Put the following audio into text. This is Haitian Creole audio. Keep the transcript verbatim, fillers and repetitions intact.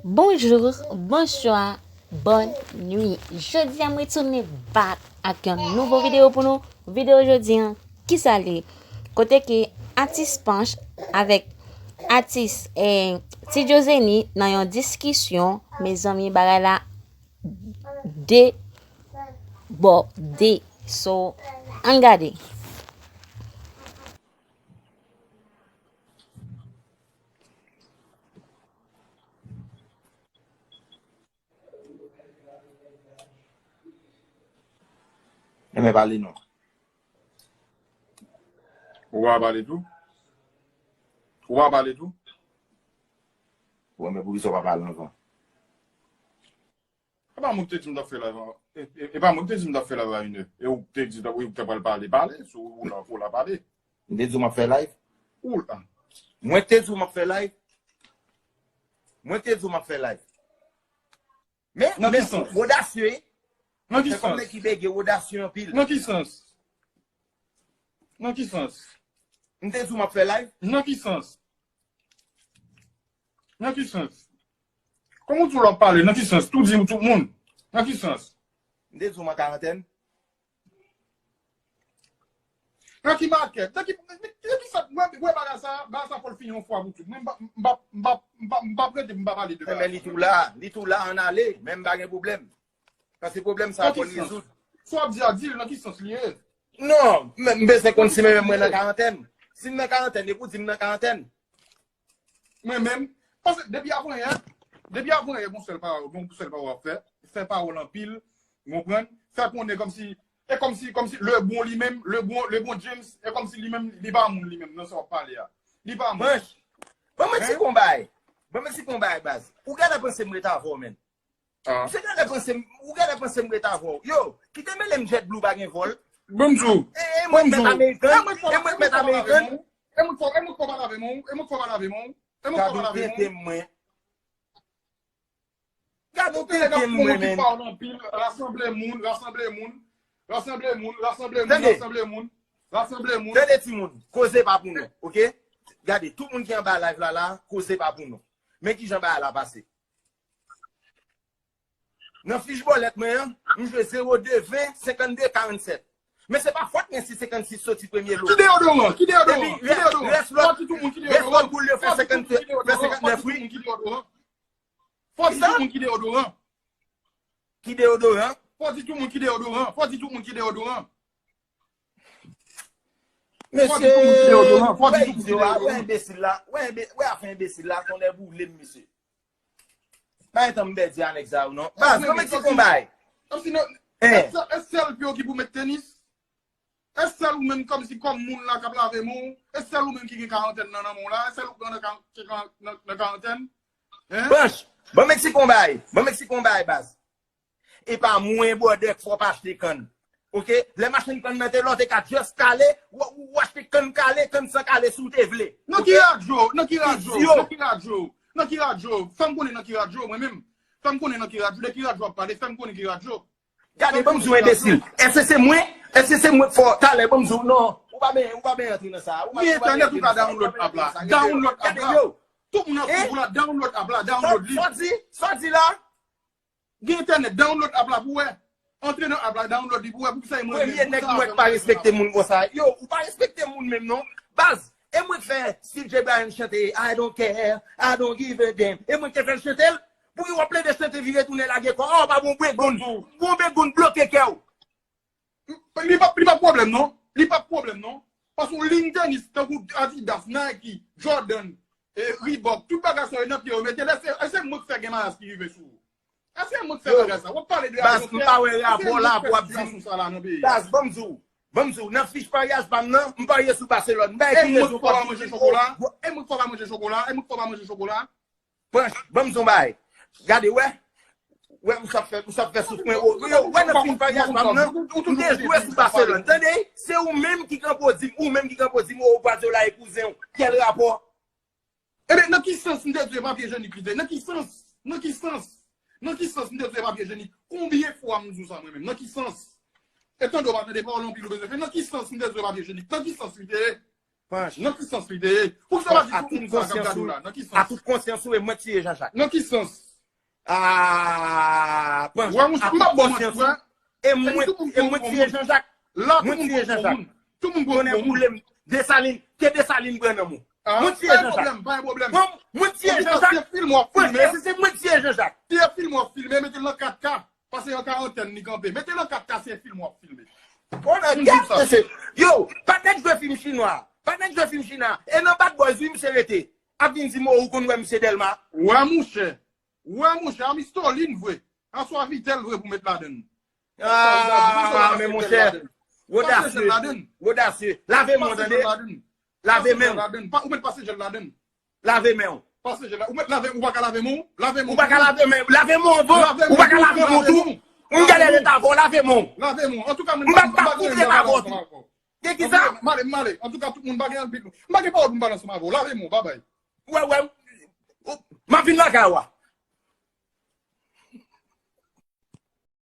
Bonjou, bonswa, bòn nwi. Jodi a m retounen back ak yon nouvo videyo pou nou. Videyo jodi an, kisa l ye? Kote ke atis Panch avèk atis eh, Ti Jozeni nan yon diskisyon, mezanmi, bagay la debòde. So, ann gade. Enben pale non. Ou pa pale tou? Ou pa pale tou? Ou enben poukisa w pa pale anvan? E pa mwen ki te di m t ap fè live an. E, e, e pa mwen ki te di m t ap fè live a inè. E ou te di, ou te pral pale, pale. Si ou la, ou la pale. M te di w m ap fè live? Ou la. Mwen te di w m ap fè live? Mwen te di w m ap fè live. Men, Nan ki men sans? Odasye, wi. Nan ki Se kòm sans? Nèg ki bege, Odasye anpil. Nan ki sans? Nan ki sans? M te di w m ap fè live? Nan ki sans? Nan ki sans? Kòman w di w l ap pale? Nan ki sans? Tou di m tout moun. Nan ki sans? M te di w m an karantèn? Nan ki makèt? Nan ki, nan ki sa? Mwen, mwen bagay sa, bagay sa fò l fini yon fwa pou tout. Mwen, m pa, m pa, m pa, m pa, m pa prete, m pa pale de Men li tou la, li tou la, ann ale, men m pa gen pwoblèm. Paske pwoblèm sa Nan fò ki l sans? rezoud. Sa w ap di a, di l nan ki sans li ye? Non, men m bezwen konn si men mwen nan karantèn. Si m nan karantèn, epi w di m nan karantèn. Mwen menm. Paske depi avanyè, depi avanyè, gon sèl pawòl, gon sèl pawòl w ap fè. Fè pawòl anpil, w konprann? Fè konnen kòmsi, e kòmsi, kòmsi Lebron li menm, Lebron, Lebron James, e kòmsi li menm, li pa moun li menm, nan sa w ap pale a. Li pa moun. Panch, ban m eksplike yon bagay. Ban m eksplike yon bagay, baz. Ou genlè panse m ret avè w, menn. Ah. Se genlè panse m, ou genlè panse m ret avè w. Yo, kite mele m JetBlue pa gen vòl. Ban m di w. E, e mwen k mèt American, e mwen k mèt American. E mwen fò, e mwen fò pale avè mwen, e mwen fò pale avè mwen, e mwen fò Gade pale w avè mwen. tenten mwen. Gade w Ou te lè tenten mwen, menn. Pawòl anpil, rasanble moun, rasanble moun, rasanble moun, rasanble moun, Tande. Rasanble moun, rasanble moun. Tande timoun, koze pa pou nou, oke? Gade, tout moun ki anba live la la, koze pa pou nou. Men kijan bagay la pase. Nan fich bòlèt mwen an, m jwe zewo de ven, senkannde karannsèt. Men se pa fòt mwen si senkannsis soti premye lo. Ki deyodoran? Ki deyodoran? Epi, Ki deyodoran? rès lòt, Fò di tout moun ki rès lòt deyodoran. boul yo fè Fò di tout senkannde, moun ki fè deyodoran. senkannnèf, Fò di wi. Tout moun ki deyodoran. Fò di Kisa? Tout moun ki deyodoran. Ki deyodoran? Fò di tout moun ki deyodoran. Fò di tout moun ki deyodoran. Mesye, Fò di tout moun ki deyodoran. Fò di wè tout moun ki idyo a, wè deyodoran. Enbesil la, wè enbe-, wè afè enbesil la, tonnè boule m, mesye. Pa gen tan m pèdi a nèg sa yo, non. Baz, Men, non, men, men ti kòmsi, konbay. Kòmsi non, Eh. e sèl, e sèl pye w ki pou mèt tenis? E sèl ou menm kòmsi kòm moun la k ap lave men w? E sèl ou menm ki gen karantèn nan nan men w la? E sèl ou k nan, nan, nan, nan karantèn? Hein? Panch, ban m eksplike yon bagay. Ban m eksplike yon bagay, baz. E pa mwen, brother, k fè w pa achte kann. Oke? Lè machann kann nan te la, w te ka just kale, w, w, w achte kann kale, kann san kale si w te vle. Nan Oke? Ki radyo? Nan ki radyo? Idyo. Nan ki radyo? Nan ki radyo? Fè m konnen nan ki radyo, mwen menm. Fè m konnen nan ki radyo. De ki radyo w ap pale? Fè m konnen ki radyo. Gade, ban m di w, enbesil. Èske se mwen? Èske se mwen k fè w talè, ban m di w, non. Ou pa ben, ou pa ben antre nan sa. Ou pa Gen ou pa ben entènèt, ou antre ka nan sa. Download app la. Gade Download yo. app la. Tout moun ap Eh? sou la, download app la, Sa, download li. sa w di, sa w di la? Gen entènèt, download app la pou wè. Antre nan app la, download li pou wè. Poukisa e mwen Premye nèg mwen k pa respekte moun konsa. Yo, ou pa respekte moun menm non. Baz, e mwen k fè Steve J. Bryan chante I don't care, I don't give a damn. E mwen k te fè l chante l. Pou ki w ap plede chante vire tounen lage kò. Oh, pa bon begoun. Bon begoun bloke kè w. Li pa, li pa pwoblèm non. Li pa pwoblèm non. Paske yon liy tenis tankou Adidas, Nike, Jordan, e, Reebok, tout bagay sa yo nan pye yo mete l, èske, èske mwen k fè gen malas ki rive sou ou? Èske mwen k fè Yo, bagay sa? W ap pale de Baz, m pa wè rapò la pou ap di m. Sa la nan peyi. Baz, ban m di w. Ban m di w, nan fich paryaj pa m nan, m parye sou Barcelone. M bay E ki mwen rezon k fò pa pou ap manje di m, chokola? oh, E mwen k fò pa manje chokola? E mwen k fò pa manje chokola? Panch, ban m di w yon bagay. Gade, wè. Wè, ou sa fè, ou sa fè souf mwen. Oh, yo, wè nan fich paryaj pa m nan, m te jwe sou Barcelone. Tande, se ou menm ki kanpe w di m, ou menm ki kanpe w di m, oh, Guardiola e kouzen w. Kèl rapò? Ebyen, nan ki sans m te di w e papye jenik li te? Nan ki sans? Nan ki sans? Nan ki sans m te di w e papye jenik? Konbyen fwa m di w sa mwen menm? Nan ki sans? E tande w pa tande pawòl anpil ou bezwen fè. Nan ki sans m te di w e papye jenik? Nan ki sans li te ye? Panch. Nan ki sans li te ye? Poukisa w pa di tout moun sa k ap gade w la? Nan ki sans? A tout konsyans ou, e mwen tiye Jean Jacques. Nan ki sans? A Panch. Wè, monchè, m pa bò sou wè. E mwen, e mwen tiye Jean Jacques. La, tout moun pran pou moun. Tout moun pran pou moun. Desalin, ke Desalin pran nan mwen. Mwen tiye Jean Jacques. Mwen tiye Jean Jacques. Mwen filme, se mwen tiye Jean Jacques. Tiye filme, w ap filme, mete l nan kat K. Pase yon karantèn li kanpe. Mete nan kat kase fim w ap filme. Konnen gèt mesye. Yo, pa t nèk jwe fim chinwa. Pa t nèk jwe fim chinwa. E nan Bad Boys wi misye rete. Ap vin di m ou konn wè misye Dèlma. Wè monchè. Wè monchè, a Mistolin vre. Aswa Vitèl vre pou met ladann. Ah, men monchè. Odasye. Odasye. Lave men w tande. Lave men w. Ou met pase jèl ladann. Lave men w. Pase jèl la. Ou met lave, ou pa ka lave men w? Lave men w. Ou pa ka lave men, lave men w anvan. Ou pa ka lave men w tou. Ou gade leta avè w, lave men w. Lave men w. Antouka, mwen m pa kouvre leta avè w tou. Gen ki sa? M ale, m ale. Antouka, tout moun pa gen anpil. M pa gen pawòl pou m pale ansanm avè w. Lave men w, babay. Wè, wè. M ap vin lakay ou a.